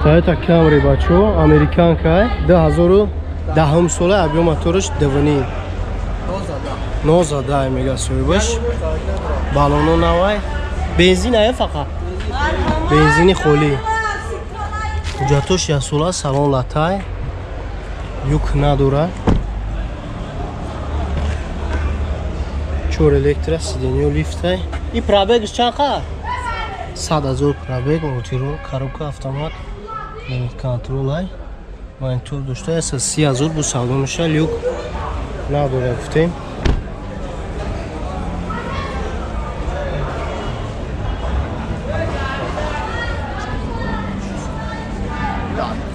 Toyota Camry бачо, американка, 2010 сола, объем мотораш 2.5. 19 мега соҳибаш. Балоно навай. Бензин ая фақат. Бензини холӣ. Ҳуҷҷатош як сола, салон латай. Люк надора. 4 электро сиденье лифтай. И пробегш чанд қад? 100 000 пробег, мултирол, коробка автомат, лимит контрол ай. Монитор дошта, 130 000 бу савдо меша, люк надора гуфтем.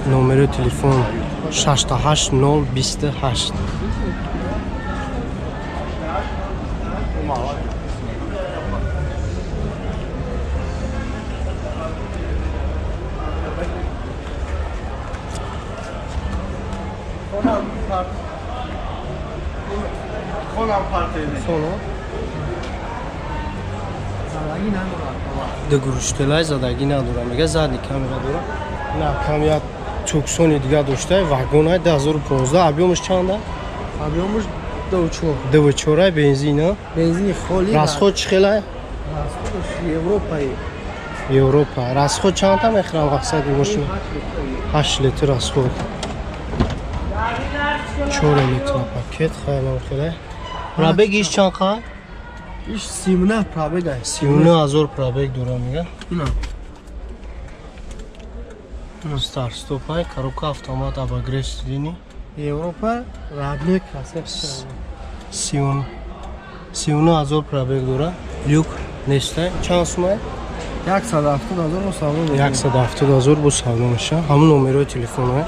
Номери телефон 68 028. Ду гурӯштелай задагӣ надора, мега задни камера дора. На кам як Туксони дига дошта, вагонай 2015, объемаш чанда? Объемаш 2.4. 2.4 бензин, Бензини холӣ. Расход чӣ хелай? Расходаш Европаи. Европа. Расход чанда мехӯрам мақсади мошин? 8 литр расход. 4 литр пакет хайлам хелай. Пробег иш чанд қад? Иш 39 пробег ай. 39 000 пробег дора мега. Ина. Старт стопай, коробка автомат, обогрев сидений. Европа родной краска. 39 000 пробег дора. Люк нестай. Чанд сумай? 170 000 бо савдо мешавад. 170 000 бо савдо мешавад. Ҳамун номерои телефонай.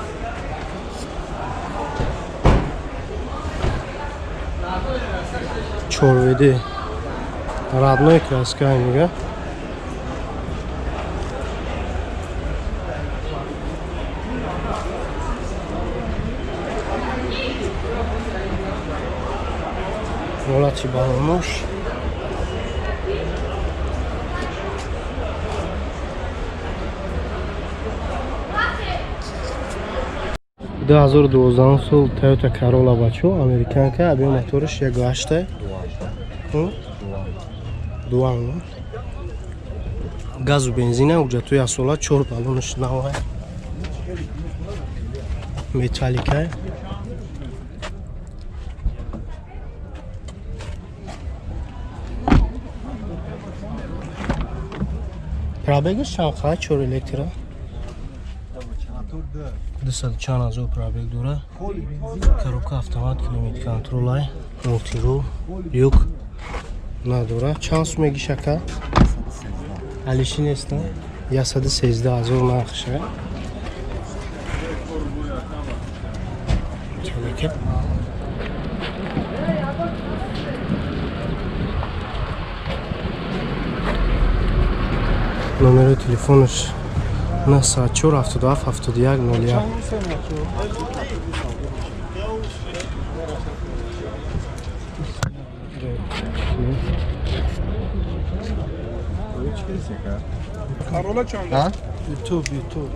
Чорведи родной краска мега. Ҳолати балонош. Ду ҳазору дувоздаҳум сол Toyota Corolla бачо, американка, объем мотораш 1.8. Дуал. Газу бензина, ҳуҷҷатҳои як сола, 4 баллонаш навай. Металлика. Пробегаш чанд қад? 4 электро. 200 чанд ҳазор пробег дора. Коробка автомат, климат контрол ай, мултирол, люк надора. Чанд сум мегиш ака? Алиши нест, 113 000 нархша. Чалека. Номери телефонаш 904 77 71 01. Karola чанда? YouTube, YouTube.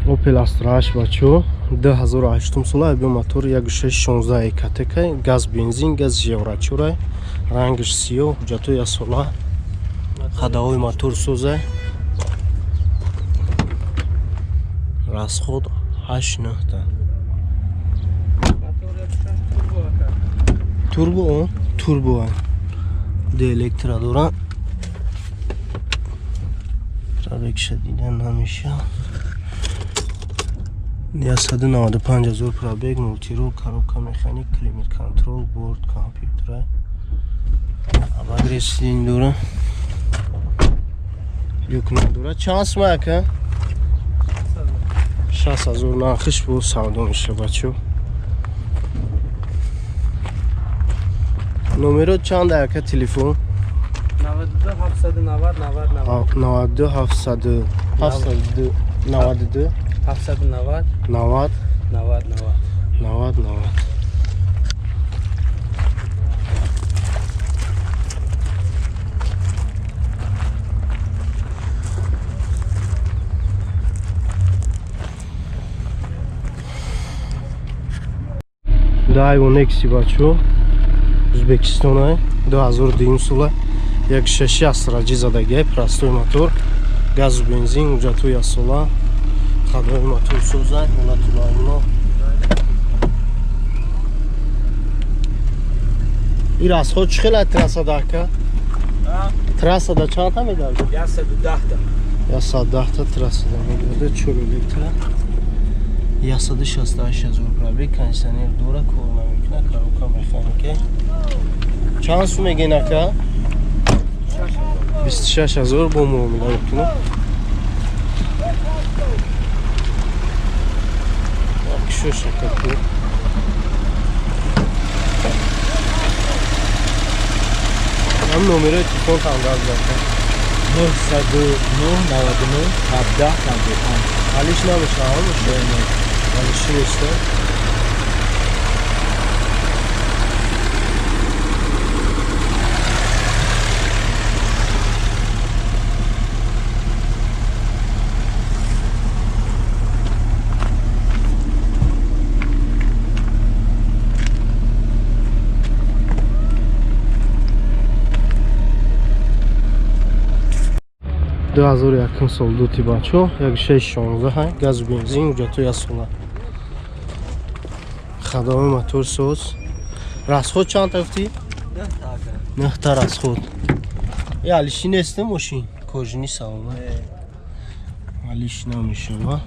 Opel Astra H бачо, 2008 сола, объем мотор 1.6 16 ЭКТК, газ бензин, газ евро 4, рангаш сиёҳ, ҳуҷҷатҳои як сола, ходовой мотор соза, расход 8-9 та. Турбо он, турбо он. Ду электро дора. Пробегша дидан намеша. 195 000 пробег, мултирол, коробка механик, климат контрол, борт, компютер. Обогрев сидений дора. Люк надора. Чанд сум ака? 60 000 нархиш бо савдо меша бачо. Номеро чанд ака телефон? 92 790 90 90. 92 700 792 790 90 90 90. 90 90. Дайво Некси бачо, Узбекистон 2002 сола, 1.6 Астра задагай, простой мотор, газу бензин, уҷату ясола, ходовой мотор созай, ҳолати лайно. Ин расход чӣ хела трассада ака? Трассада чанд та мегардад? 110 та. 110 та трассада мегардад, 4 литра. 168 ҳазор пробег, кондиционер дора, кор намекунад, коробка механика. Чанд сум мегӯен ака? 26 ҳазор бо муомила мекунад. Кишош ака ку. Ҳам номерои телефон там гап зака. 909 99 17 55. Алиш намешава, меша? Алиши неста. Ду ҳазору якум сол дути бачо, 1616 газу бензин, уҷату ясола. Ходовой мотор соз. Расход чанд та гуфтӣ? 9 та расход. Е алиши нест мошин? Кожини салона. Алиш намешава.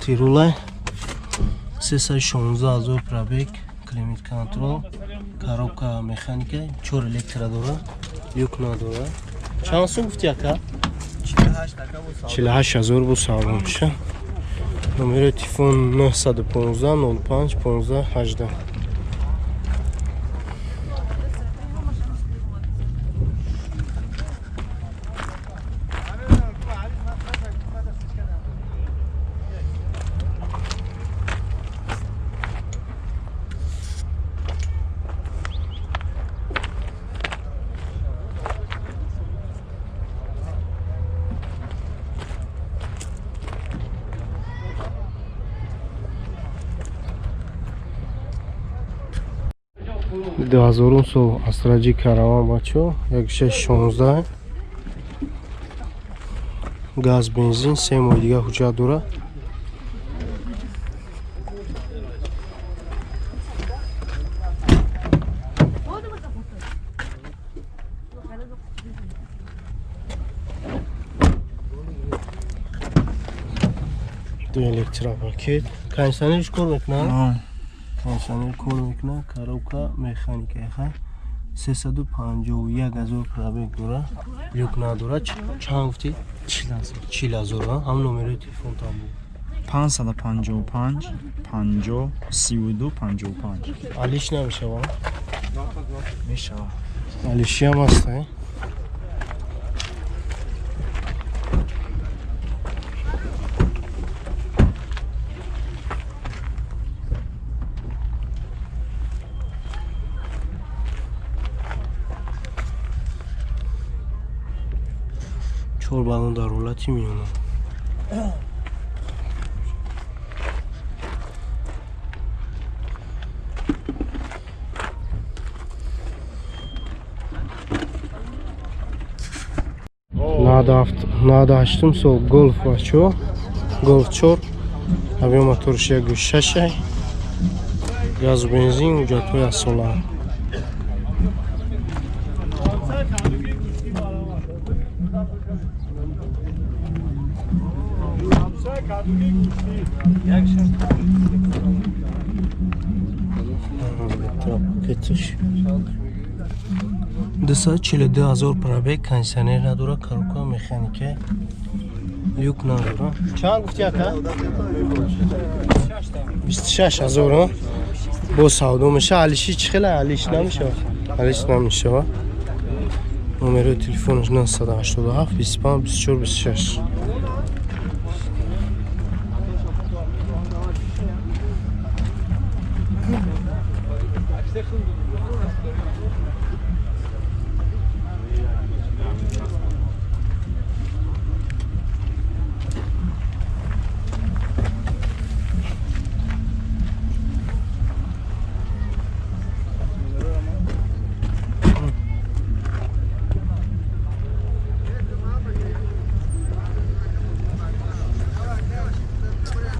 Тирулай 316 ҳазор пробег, климат контрол, коробка механика, 4 электро дора, люк надора. Чанд сум гуфти ака? 48 ҳазор бо савдо меша. Номери телефон 915 05 15 18. Ду ҳазорум сол Астраҷи караван бачо, 1616 газ бензин, 3 моҳи дига ҳуҷҷат дора. Ду электропакет. Кондиционерш кор мекунад? Кондиционер кор мекунад, коробка механика ха. 351 ҳазор пробег дора, люк надора. Чанд гуфтӣ? 40 ҳазор. Ҳам номерои телефон там буд. 555 50 32 55. Алиш намешава? Мешава. Алишиам ҳаст, э? Чор баллон дар ҳолати миёна. Нада ҳаштум сол Голф бачо, Голф 4, объем моторш 1.6, газу бензин, ҳуҷҷатҳои асола. Пакетиш 242 ҳазор пробег, кондиционер надора, коробка механика, люк надора. Чанд гуфти ака? 26 ҳазор бо савдо меша. Алиши чӣ хела? Алиш намешава? Алиш намешава. Номерои телефонаш 987 25 24 26.